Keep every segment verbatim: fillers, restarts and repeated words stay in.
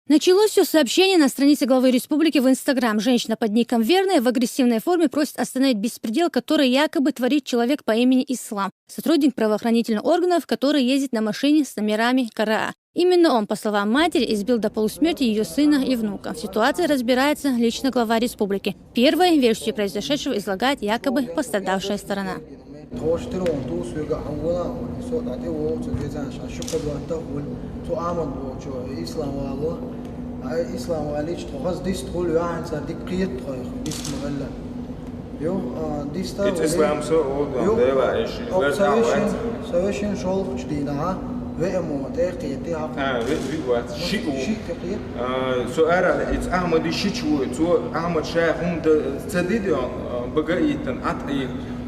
Началось все сообщение на странице главы республики в Instagram. Женщина под ником Верная в агрессивной форме просит остановить беспредел, который якобы творит человек по имени Ислам. Сотрудник правоохранительных органов, который ездит на машине с номерами К Р А. Именно он, по словам матери, избил до полусмерти ее сына и внука. В ситуации разбирается лично глава республики. Первой версию произошедшего излагает якобы пострадавшая сторона. Тхош тируун тус вега хьуна, со дати вовца дезан ша шукадвата хул. Цу Ахмад вовчо Ислам вало. Ай Ислам валич тхоз дис тхул яханца дик киет тхой дис мгала. Ю диста. Ит Ислам со олдон дела иш. Обсавешин, савешин шолхч дина. Ве эмо те киети хак. А, ви ви ват ши у. Ши киет. А, со ара ит Ахмад ши чу, цу Ахмад шай хум да цадидион бага итан ат и.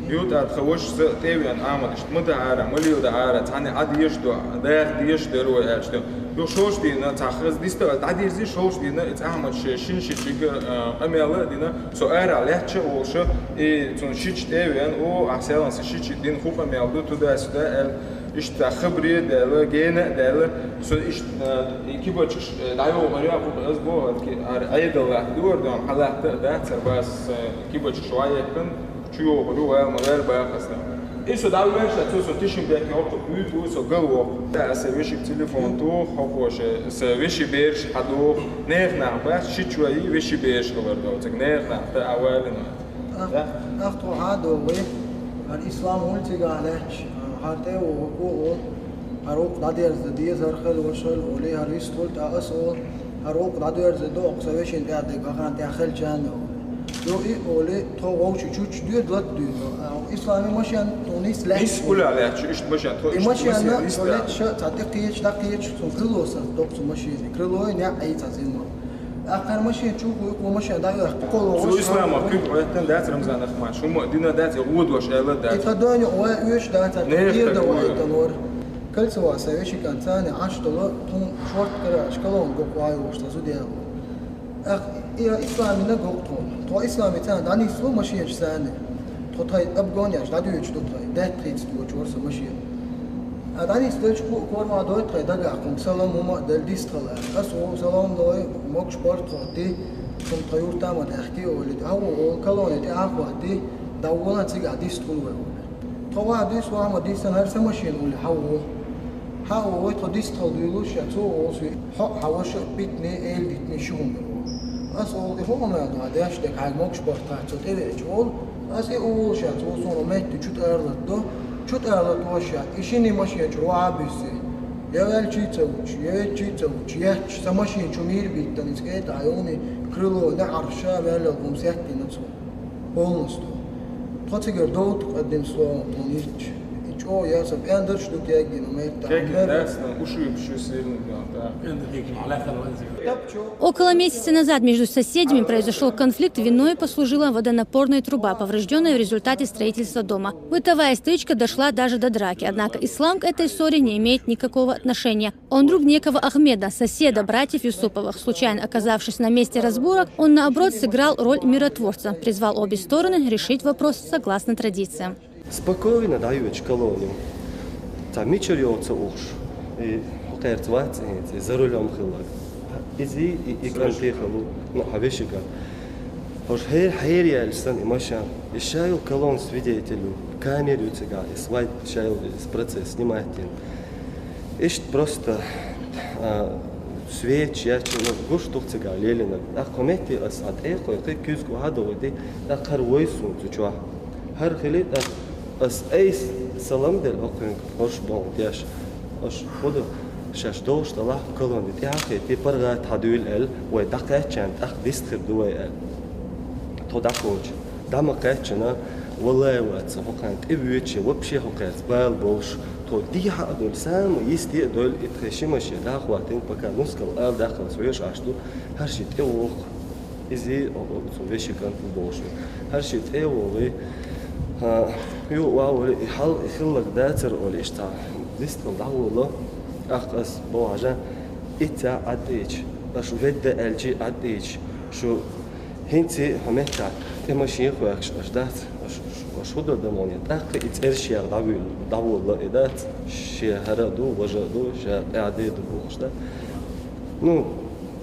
Ют ат хавош са тевен Ахмад ишт мада ара, малил да ара, цани ад еш до, да еш дерой ачто. Ю шош дина цахаз диста, да дирзи шош дина ит Ахмад ши шин ши чига амела дина. Со ара ляча олша и цун шич тевен о ахселан са шич дин хукам ялду туда-сюда эл. Ишта хабри дела, гена дела, со ишта кибачш дайо маря хукам аз бо ар айдала дуар дам халахта да царбас кибачш ваякан чуо гуру ва мавер бахасна. И со давлен ша цу со тишин бек норку бюту со галво. Да са вешик телефон ту хокоше, са веши берш хадох, нехна баш шичуа и веши берш хавар да, цик нехна та авалина. Ах тхо хьадогӀи, хӀара Ислам улцига лехч, хӀара тӀе вогӀу, хӀара укх дӀадерза дезар хел вашал оли, хӀара вистхул тӀа ас ол, хӀара укх дӀадерза докъ са вешин тӀа дег вахан тӀа хел чан оли. Ю и оли, тхо вовчу чуч дуьд лат дуьд. Ислами машин тунис лехч. Ис уля лехч, ишт машин тхо И машин на, тхо лет ша, цхьа тӀе кхеча, дӀа кхеча, цун крыло са, докъ цу машин. Крыло и не айца зимма. Ахар машин чу хуй ку машин да я кукол. Цу Ислама кук ойтан дац Рамзан Ахман. Шума дина дац гуд ваш эла дац. Ита дойни ой уйш да та. Дир да ой тан ор. Кольцева са веши концане аш тола тун шорт кара шкалон го квай уш та зудя. Ах и Ислами на го тун. То Ислами цан дани слу машин чсане. Тхо тхай обгоняш, дадуюч ту тхай, дать тридцать ту чорса машин. А дани стеч ку корма дой тхай дага кун салам ума дел дис тхала. Ас о салам лой мокш порт хоти, кун тхай уртама дахки оли. Ау о колони ти ахвати, да ула цига дис тхул вай оли. Тхова дис вама дисан хар са машин оли хау. Хау ой тхо дис тхал дуйлуш я цу о су. Хо хаваша питни эл дитни шугум. Ас о и хо ма да даш де кай мокш порт та цу теве чол. Ас и улша цу сун метти чут арлат до. Чут арлат ваша. И шини машин чу ва биси. Я вел чи цауч, я вел чи цауч, я ч са машин чу мир биттан искет айони крыло на арша вел гум сетти на цу. Полностью. Тхо цигар довт къаддим словом тунич. И чо я са пяндерш ду кегги на метта. Кегги дац на уши пшу сильный да. Около месяца назад между соседями произошел конфликт. Виной послужила водонапорная труба, поврежденная в результате строительства дома. Бытовая стычка дошла даже до драки, однако Ислам к этой ссоре не имеет никакого отношения. Он друг некого Ахмеда, соседа братьев Юсуповых. Случайно оказавшись на месте разборок, он наоборот сыграл роль миротворца, призвал обе стороны решить вопрос согласно традициям. Спокойно дають колонию. Та мичур йоца уш. И хукерц вац и за рулем хилаг. Изи и и кантихалу. Ну, хавешика. Хош хер хер яльсан и машан. И шайл колон свидетелю. Камеру цыга. И свайт шайл из процесс снимать. Ишт просто а, свеч я чего гуш тух цыга лелина. А комети ас а тей кой кой кюз ку хадо ди. А кар вой сун цучва. Хар хили а ас эйс салам дел окрин хош дон дяш. Ош худо шаш дош тала колон ди. Я хе ти парга тадуил эл вой дакачан так дистхир дуай эл. То дакоч. Дама качана валай ваца хокан. Ти вючи вообще хокац бал болш. То ди ха доль сам есть доль и тхешимаши да хватин пока нускал ал дахал своеш ашту. Хар ши ти ох. Изи цу вешикан футболшу. Хар ши ти охи. Ю ваули и хал и хиллак дацар оли ишта. Дистал давуло. Ах ас бо ажа. Ица атич. Аш ведда элчи атич. Шу хинци хомета. Ти машин хуякш аш дац. Аш худо дамони. Так и цершияр давул давуло и дац. Ши хара ду, важа ду, ша аде ду бохш да. Ну,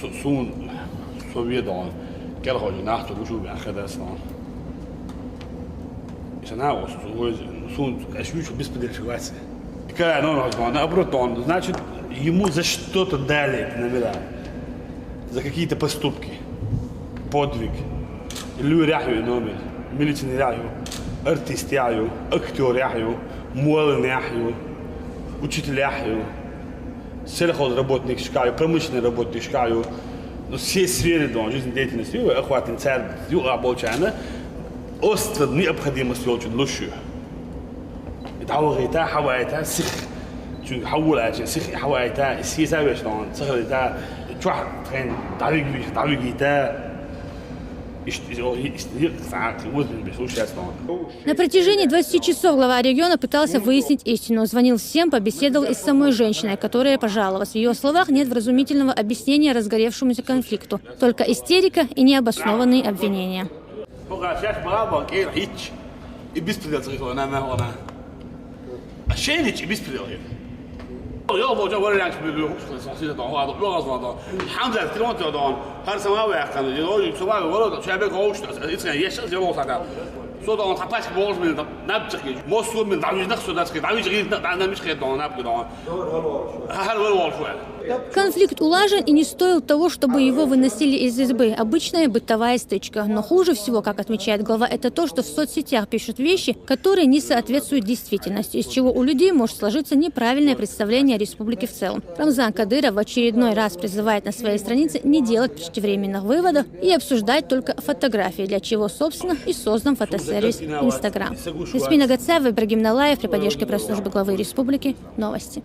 Су-, суна, со веда, кӀелхьожа нах цо гучу баьхка дац, но. И санна, су-, су-, суна, аш вичу беспредельщик вац. И кара, но, но, но, наоборот, он, значит, ему за что-то дали эти номера. За какие-то поступки. Подвиг. Луьряхь ю номер. Милицин яхь ю. Артист яхь ю. Актёр яхь ю. Моллин яхь ю. Учитель яхь ю. Сельхозработник шкаю, промышленный работник шкаю. Ну, все сферы, да, жизнедеятельности ю, охватный царь, ю, а болчана. Остро необходимость йолчун луш ю. ДӀавахийта, хьавайта, сих. Чу хьавулача, сих хьавайта, сиса веш, но, сахалита, чух, тхен, давиг виш, давигита. На протяжении двадцати часов глава региона пытался выяснить истину. Звонил всем, побеседовал и с самой женщиной, которая пожаловалась. В ее словах нет вразумительного объяснения разгоревшемуся конфликту. Только истерика и необоснованные обвинения. Хьо гӀа шаьш бала бан кӀел хьич. И беспредел ца хилла нана хьона. А шенич и беспредел хир. Йо, бо жа варянч бил хус сан сида дон, хада бо газва дон. Хамзат километр дон. Хар сама вяхкан. Йо, сама вала да шабе гош да. Ицен еш зело сада. Со дон тапаш болж мин да. Набчик. Мосур мин да вижнах со да ски. Да виж гин да намиш хед дон наб дон. Хар вал вал шуэл. Конфликт улажен и не стоил того, чтобы его выносили из избы. Обычная бытовая стычка. Но хуже всего, как отмечает глава, это то, что в соцсетях пишут вещи, которые не соответствуют действительности, из чего у людей может сложиться неправильное представление о республике в целом. Рамзан Кадыров в очередной раз призывает на своей странице не делать преждевременных выводов и обсуждать только фотографии, для чего, собственно, и создан фотосервис Instagram. Ясмина Гацаева, Ибрагим Налаев при поддержке пресс-службы главы республики. Новости.